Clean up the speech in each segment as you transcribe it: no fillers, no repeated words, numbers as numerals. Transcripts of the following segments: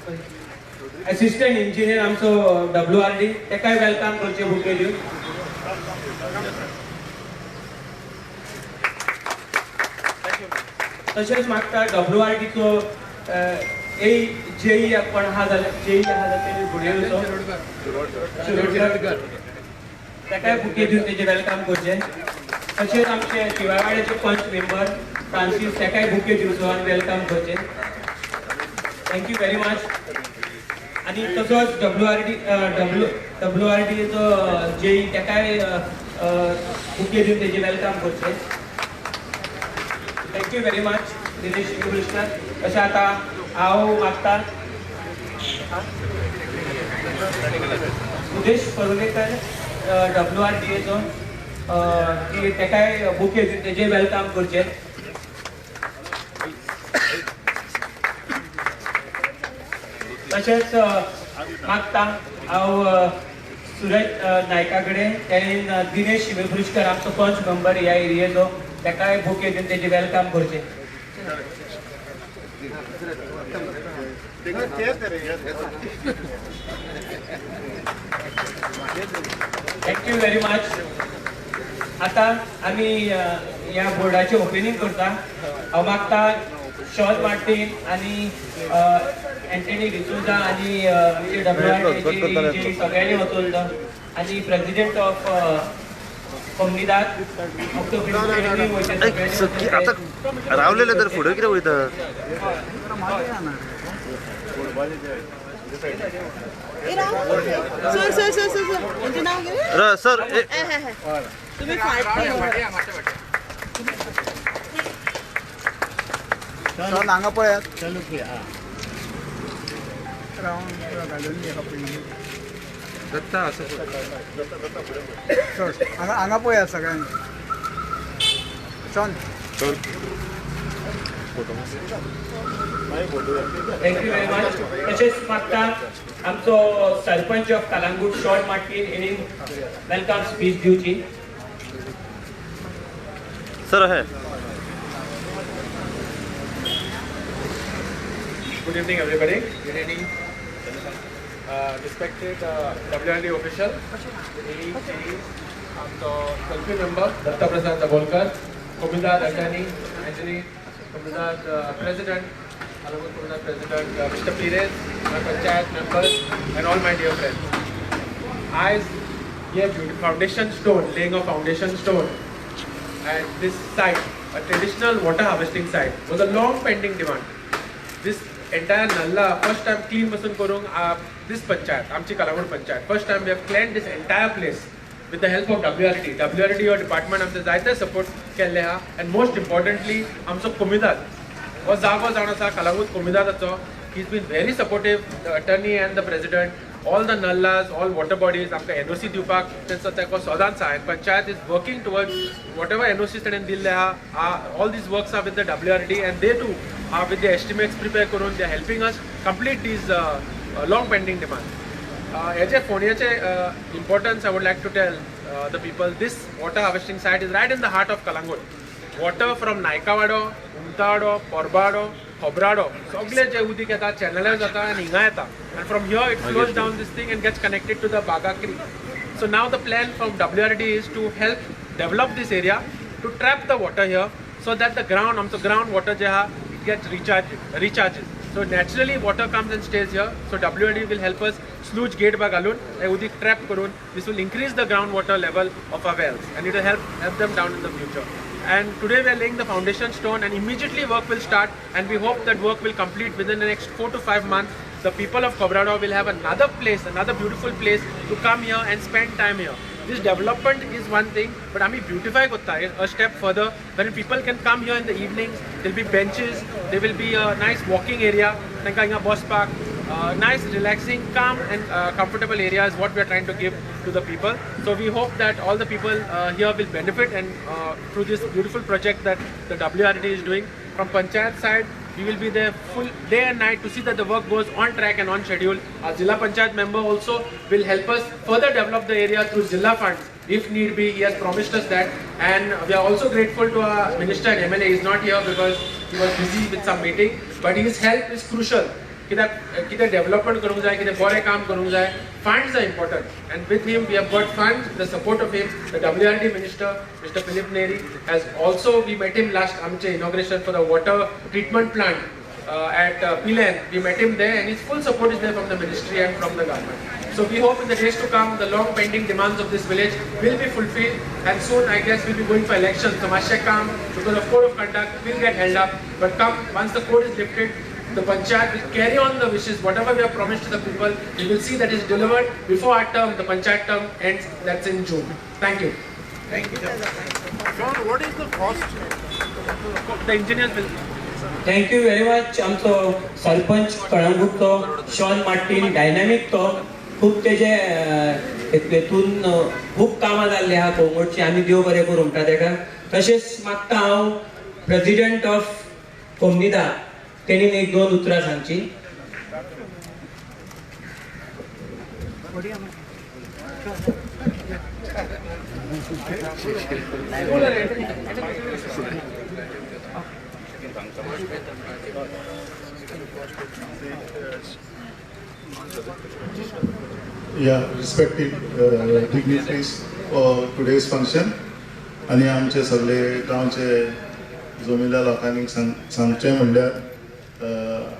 Assistant engineer आमचो WRD तेकाय welcome करचें बुके दिवन. तशेंच मागता WRDचो जेई कोण आहा जाल्यार जेई आहा जाल्यार तेणी फुडें येवचो, तेकाय बुके दिवन तेजें welcome करचें. तशेंच आमचे शिवायवाड्याचे पंच मेंबर फ्रांसीस तेकाय बुके दिवचो आनी welcome करचें. Thank you very much. आनी तसोच WRDचो जेई तेकाय बुके दिवन तेजें welcome करचें. Thank you very much Dinesh Krishna. तशें आतां हांव मागता सुदेश परुलेकर WRDAचो की तेकाय बुके दिवन तेजें welcome करचें. तशेंच मागता हांव सुरज नायका कडेन तेणेन दिनेश शिवेपुरुषकर आमचो पंच मेंबर ह्या एरियेचो तेकाय बुके दिवन तेजें welcome करचें. Thank you very much. आतां आमी ह्या बोर्डाचें ओपनिंग करता. हांव मागता शॉन मार्टीन आनी एंटनी डिसोजा आनी आमचे WRD सगळ्यांनी वचून आनी प्रेसिडेंट ऑफ कोमनिदाद आतां रावलेले तर फुडें कितें वयता? Sir sir sir sir sir हेंचें नांव कितें? सर तुमी फाट सर हांगा पळयात. रावंड घालून पयलीं दत्ता असं सर हांगा हांगा पळयात सगळ्यांनी. Sean thank you very much. तशेंच मागता आमचो sarpanch of Calangute Shawn Martin हेणी welcome speech दिवची. सर हे Good evening, everybody. Good evening. Respected WRD official, AE, आमचो selfie member Datta Prasad Dabholkar, Comunidade attorney Anthony, Comunidade president, Calangute Comunidade president Mr. Pires, my panchayat members and all my dear friends. As here foundation stone, laying of foundation stone at this site, a traditional water harvesting site, was a long pending demand. This entire nalla first time clean बसून करूंक this panchayat, आमची Calangute panchayat, first time we have clean this entire place with the help of WRD. WRD हो department आमचे जायते support केल्ले आहा and most importantly आमचो कोमिदाद हो जागो जावन आसा Calangute कोमिदादाचो. He is been very supportive, the attorney and the president, all the nallas, all water bodies आमकां NOC दिवपाक तेंचो तेको सदांच आहा. Panchayat is working towards whatever NOC ताणें दिल्ले आहा. All these works are with the WRD and they too are with the estimates prepare करून they are helping us complete these long pending demand. हेजे फोंड्याचे importance I would like to tell the people. This water harvesting site is right in the heart of Calangute. Water from Naikawado, Umtawado, Porbado, Khobrado सगळे जे उदीक येता चॅनलार जाता आनी हिंगा येता and from here it flows down this thing and gets connected to the Baga creek. So now the plan from WRD is to help develop this area, to trap the water here so that the ground, आमचो ground water जे आहा it gets recharges. So naturally water comes and stays here. So WRD will help us sluice gate बा घालून हे उदीक trap करून this will increase the ground water level of our wells and it will help them down in the future. And today we are laying the foundation stone and immediately work will start and we hope that work will complete within the next 4 to 5 months. The people of Khobrado will have another place, another beautiful place to come here and spend time here. This development is one thing, but ami beautify kota a step further when people can come here in the evenings. There will be benches, there will be a nice walking area, tanka hinga bus park, nice relaxing, calm and comfortable area is what we are trying to give to the people. So we hope that all the people here will benefit and through this beautiful project that the WRD is doing. From panchayat side, we will be there full day and night to see that the work goes on track and on schedule. Our Zilla Panchayat member also will help us further develop the area through Zilla funds if need be. He has promised us that, and we are also grateful to our minister and MLA. He is not here because he was busy with some meeting, but his help is crucial. कित्याक कितें development करूंक जाय, कितें बरें काम करूंक जाय, funds are important, and with him we have got funds, the support of him. The WRD minister Mister Filipe Neri has also, we met him last आमचे inauguration for the water treatment plant at Pilerne. We met him there and his full support is there from the ministry and from the government. So we hope in the days to come the long pending demands of this village will be fulfilled, and soon I guess we'll be going for elections. So मातशें काम because of code of conduct will get held up, but come once the code is lifted, the panchayat will carry on the wishes, whatever we have promised to the people, we will see that is delivered before our term, the panchayat term ends, that's in June. Thank you. Thank you. Sir, what is the cost? The engineers will. Thank you very much. आमचो sarpanch कळंगूटचो Sean Martin dynamic, तो खूब तेजे हेतून खूब कामां जाल्लीं आहा कळंगूटची, आमी देव बरें करूं म्हणटा तेका. तशेंच मागता हांव प्रेजिडंट ऑफ कोमनिदा तेणीन एक दोन उतरां सांगची. Yeah, respected dignitaries for today's function, आनी आमचे सगळे गांवचे जमिल्ल्या लोकांनी सांगचें म्हणल्यार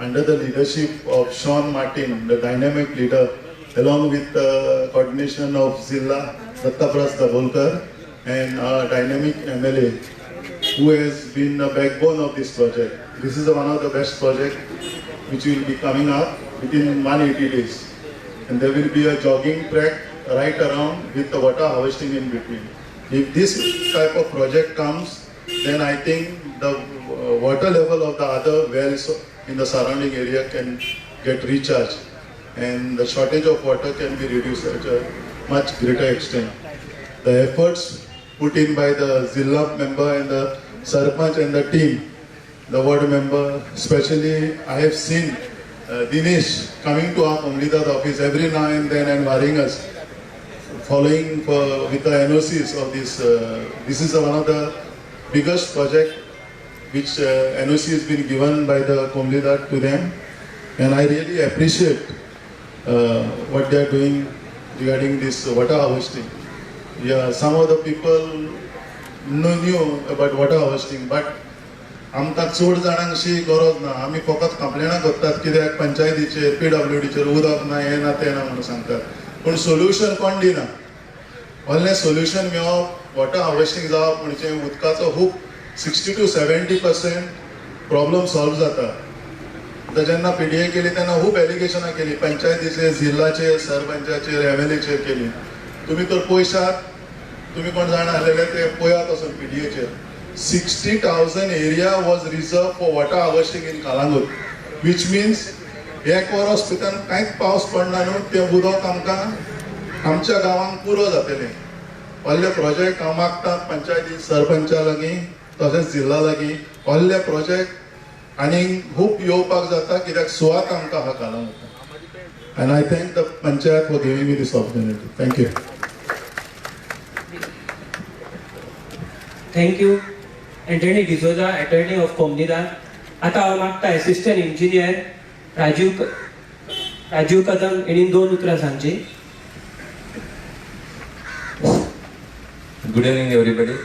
under the leadership of Sean Martin, the dynamic leader, along with the coordination of Zilla Dattaprasad Dabholkar and our dynamic MLA, who has been the backbone of this project. This is one of the best projects which will be coming up within 180 days. And there will be a jogging track right around with the water harvesting in between. If this type of project comes, then I think the water level of the other wells in the surrounding area can get recharged and the shortage of water can be reduced at a much greater extent. The efforts put in by the Zilla member and the Sarpanch and the team, the ward member, especially I have seen Dinesh coming to our Mamlatdar office every now and then and worrying us, following with the NOCs of this. This is one of the biggest project which NOC has been given by the Mamlatdar to them, and I really appreciate what they are doing regarding this water harvesting. Yeah, some of the people knew about water harvesting, but आमकां चड जाणांक गरज ना. आमी फकत कंप्लेनां करतात कित्याक पंचायतीचेर, PWDचेर उदक ना, हें ना, तें ना म्हणून सांगतात, पूण सोल्युशन कोण दिना. व्हडलें सोल्युशन मेळप, वॉटर हार्वेस्टिंग जावप म्हणजे उदकाचो खूब 60 to 70% problem solve जाता. आतां जेन्ना PDA केली तेन्ना खूब एलिगेशनां केली पंचायतीचेर, जिल्लाचेर, सरपंचाचेर, MLAचेर केली. तुमी तर पयशात, तुमी कोण जाणा आसलेले ते पळयात वचून PDAचेर. 60,000 area was reserved for water harvesting in Calangute, which means एक वरस भितर कांयच पावस पडना न्हू, तें उदक आमकां आमच्या गांवांक पुरो जातलें. व्हडले प्रोजेक्ट हांव मागता पंचायती सरपंचा लागीं तशेंच जिल्ला लागीं, व्हडले प्रोजेक्ट आनी खूब येवपाक जाता कित्याक सुवात आमकां आहा Calangute. And I thank the panchayat for giving me this opportunity. Thank you. Thank you Anthony D'Souza, attorney of Comunidade. आतां हांव मागता एसिस्टंट इंजिनियर राजीव कदम हेणीन दोन उतरां सांगची. Good evening everybody.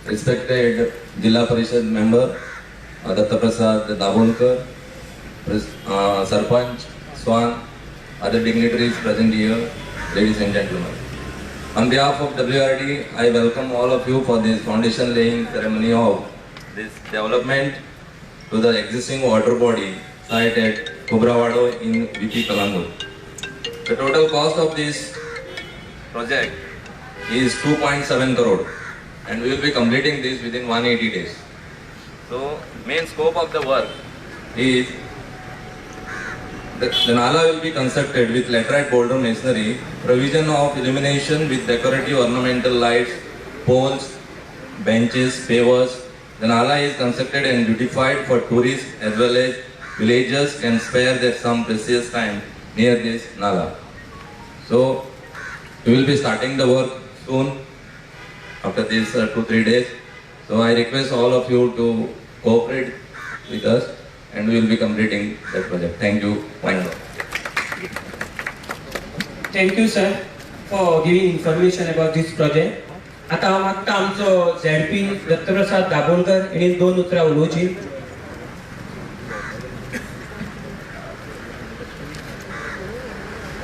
Respected Jilla Parishad member Dattaprasad Dabholkar, Sarpanch Swan, other dignitaries present here, ladies and gentlemen. On behalf of WRD, I welcome all of you for this foundation laying ceremony of this development to the existing water body site at Kubrawado in VP Calangute. The total cost of this project is 2.7 crore and we will be completing this within 180 days. So, main scope of the work is the nala will be constructed with laterite boulder masonry, provision of illumination with decorative ornamental lights, poles, benches, pavers. The nala is constructed and beautified for tourists as well as villagers can spare their some precious time near this nala. So, we will be starting the work soon after these 2-3 days. So I request all of you to cooperate with us and we will be completing that project. Thank you. One and all. Thank you sir for giving information about this project. आतां हांव मागता आमचो ZP Dattaprasad Dabholkar हेणी दोन उतरां उलोवची.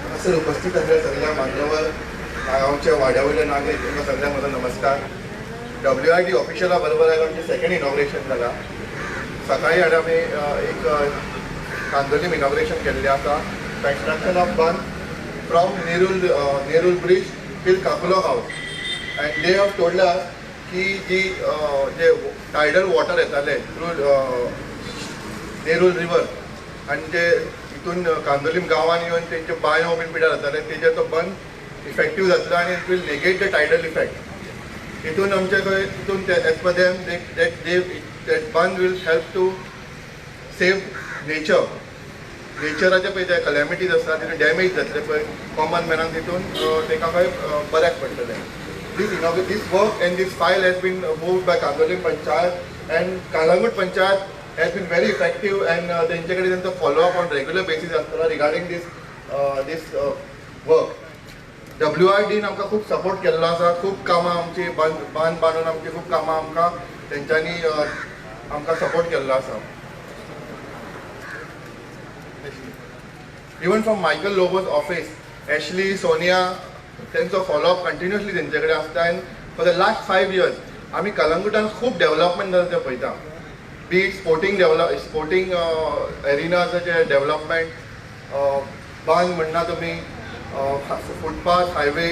हांगासर उपस्थित आसलेल्या सगळ्या मान्यवर, गांवच्या वाड्या वयल्या नागरीक, तुमकां सगळ्यांक म्हजो नमस्कार. WRD ऑफिशला बरोबर आयज आमचें सेकंड इनॉग्रेशन जाला. सकाळी हाडून आमी एक कांदोलीम इनॉग्रेशन केल्लें आसा. Construction of bund from Nerul bridge till Kakulo house. And they have told us की जी जे टायडल वॉटर येतालें थ्रू नेरूल रिवर आनी जे हितून कांदोलीम गांवान येवन तेंच्यो बांयो बीन पिड्यार जाताले, तेजेर तो बंद इफेक्टीव जातलो आनी it will negate the tidal effect. हितून आमचे खंय तितून as per them that bund will help to save nature. नेचराचे पळय जे कलॅमिटीज आसता तितून डॅमेज जातले पळय कॉमन मॅनाक, तितून ताका खंय बऱ्याक पडटलें. This work and this file has been moved by Candolim panchayat and Calangute panchayat has been very effective and तेंचे कडेन तेंचो follow up on regular basis आसतलो रिगार्डींग दीस दीस वर्क. WRDन आमकां खूब सपोर्ट केल्लो आसा. खूब कामां आमची बांद बांदून आमची खूब कामां आमकां तेंच्यांनी आमकां सपोर्ट केल्लो आसा. Even from Michael Lobo's office, Ashley, Sonia, तेंचो फॉलोअप कंटिन्युअसली तेंचे कडेन आसता. And for the last 5 years आमी कलंगूटान खूब डेवलपमेंट जाता तें पळयता. बी it sporting एरिनाजाचे डेवलपमेंट, बांद म्हणना तुमी, फुटपाथ, हायवे,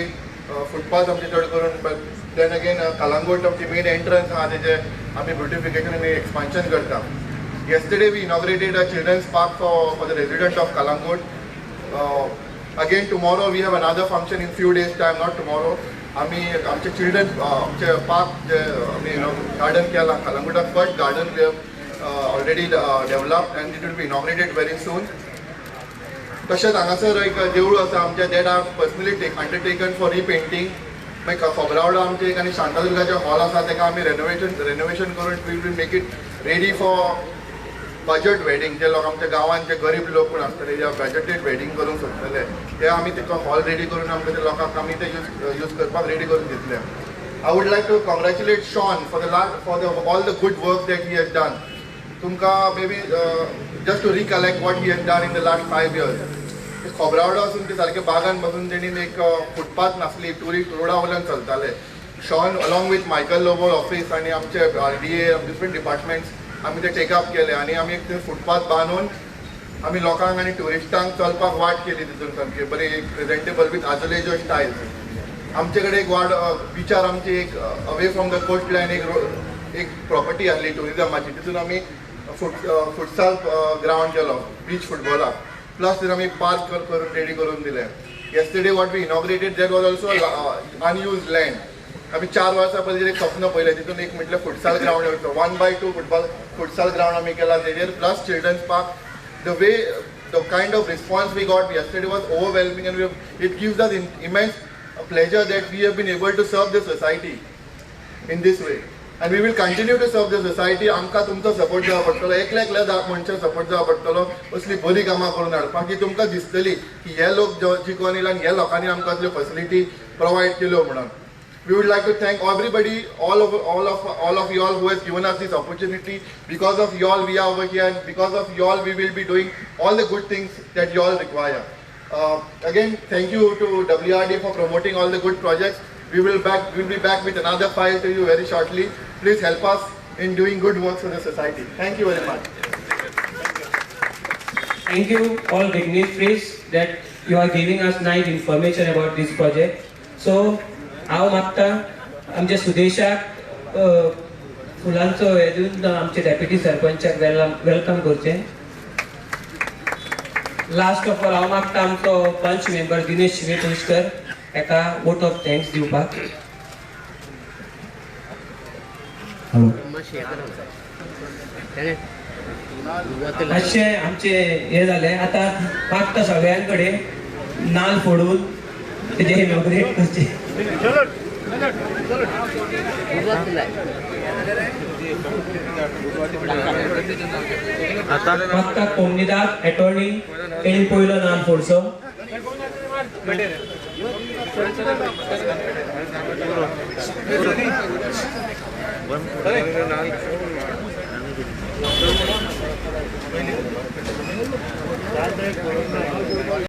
फुटपाथ आमचे चड करून. Then again Calangute आमची मेन एंट्रन्स आहा तेजे आमी ब्युटिफिकेशन आनी एक्सपान्शन करता. Yesterday we inaugurated a children's park for the resident of Calangute. Again tomorrow we have another function in few days time, not tomorrow. आमी आमचे चिल्ड्रन आमचे park जे आमी गार्डन केला कलंगूटाक, first garden we have already developed and it will be inaugurated very soon. तशेंच हांगासर एक देवूळ आसा आमचें that are personally undertaken for repainting. मागीर खोबरावडो आमचें एक आनी शांतादुर्गाचें हॉल आसा ताका आमी रेनोवेशन करून we will make it ready for budget wedding. जे लोक आमच्या गांवांत जे गरीब लोक कोण आसतले जे बजटेड वेडींग करूंक सोदतले ते आमी ताका हॉल रेडी करून आमकां ते लोकांक आमी ते यूज करपाक रेडी करून दितले. I would like to congratulate Sean for the all the good work that he has done. तुमकां maybe just to recollect what he has done in the last 5 years. Khobravado आसून ते सारके बागान बसून तेणी एक फुटपाथ नासली, ट्युरिस्ट रोडा वयल्यान चलताले. Sean along with Michael Lobo office आनी आमचे RDA different departments आमी ते टेकअप केले आनी आमी एक फुटपाथ बांदून आमी लोकांक आनी ट्युरिस्टांक चलपाक वाट केली. तितून सामकी बरी एक प्रेजेंटेबल विथ आजुलेजो स्टायल. आमचे कडेन एक वाड बिचार आमची एक away from the coast line एक प्रॉपर्टी आसली ट्युरिजमाची, तितून आमी फुटसाल ग्रावंड केलो बीच फुटबॉलाक, प्लस तितून आमी पार्क करून रेडी करून दिलें. Yesterday what we inaugurated that was also unused land. आमी 4 वर्सां पयलीं एक स्वप्न पळयलें तितून एक म्हटल्यार फुटसाल ग्रावंड येवचो, 1x2 futsal ground आमी केला तेजेर, plus children's park. The way the kind of response we got yesterday was overwhelming and it gives us immense pleasure that we have been able to serve the society in this way and we will continue to serve the society. आमकां तुमचो support जाय पडटलो, एकल्या एकल्या मनशाक support जाय पडटलो असली बरी कामां करून हाडपाक की तुमकां दिसतली की हे लोक जिखून येयला आनी ह्या लोकांनी आमकां असल्यो फॅसिलिटी प्रोवायड केल्यो म्हणून. We would like to thank everybody, all of you all who has given us this opportunity. Because of you all we are over here, and because of you all we will be doing all the good things that you all require. Again, thank you to WRD for promoting all the good projects. We will be back with another file to you very shortly. Please help us in doing good works for the society. Thank you very much. Thank you all dignitaries that you are giving us nice information about this project. So, हांव मागता आमच्या सुदेशाक फुलांचो हें दिवन आमचे deputy सरपंचाक welcome करचें. Last of all हांव मागता आमचो पंच मेंबर दिनेश शिवेपुष्कर एका वोट ऑफ thanks दिवपाक. मातशें आमचें हें जालें, आतां मागता सगळ्यां कडेन नाल फोडून तेजें इनॉग्रेट करचें. आता मागता कोमनिदाद एटॉर्नी तेणी पयलो नाम फोडचो.